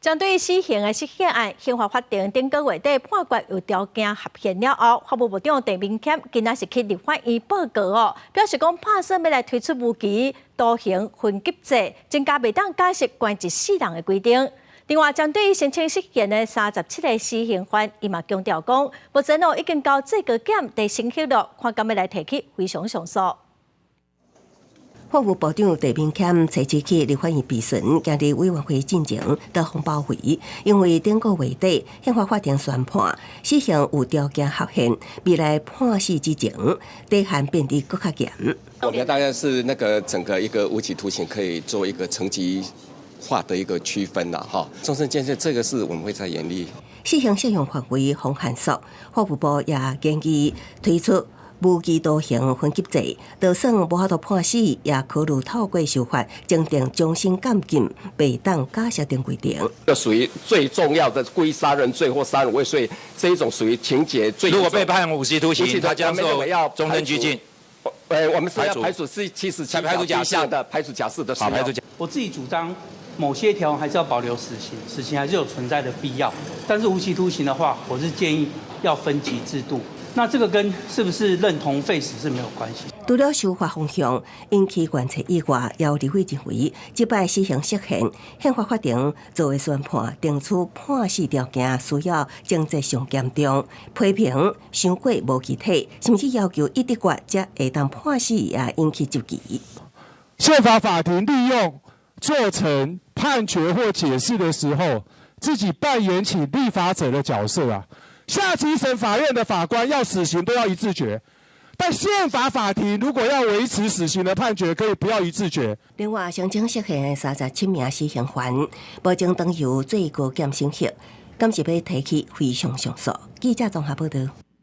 針對死刑的釋憲案，憲法法庭頂個月底判決有條件合憲了後，法務部長鄭明謙今仔是去立法院報告哦，表示講拍算欲來推出無期徒刑分級制，增加袂當假釋關一世人的規定。另外，針對申請釋憲的37個死刑犯，伊嘛強調講，目前哦已經交最高檢佇審核了，看敢欲來提起非常上訴。法務部長鄭明謙初七去立法院備詢，今日委員會進前到訪包圍，因為頂個月底憲法法庭宣判死刑有條件合憲，未來判死之前底線變得閣較嚴。我們大概是那個整個一個無期徒刑可以做一個層級化的一個區分啦，哈。終身監禁這個是我們會再研議。死刑適用範圍放限縮，法務部也建議推出無期徒刑分級制，就算無法度判死，也考慮透過修法，增訂終身監禁、袂當假釋等規定。這屬於最重要的故意殺人罪或殺人未遂這一種屬於情節最。如果被判無期徒刑，他將受終身拘禁。我們是要排除是77排除假釋的，排除假釋的。好，排除假。我自己主張，某些條文還是要保留死刑，死刑還是有存在的必要。但是無期徒刑的話，我是建議要分級制度。那這個跟是不是認同廢死是沒有關係。除了修法方向引起關切以外，也有立委認為，這擺死刑釋憲，憲法法庭作為宣判，定出判死條件需要情節上嚴重，批評傷過無具體，甚至要求一直決才會當判死，也引起質疑。憲法法庭利用做成判決或解釋的時候，自己扮演起立法者的角色啊。下級審法院的法官要死刑都要一致決，但憲法法庭如果要維持死刑的判決，可以不要一致決。另外，申請釋憲的37名死刑犯，目前當由最高檢審核，敢是欲提起非常上訴。記者綜合報道。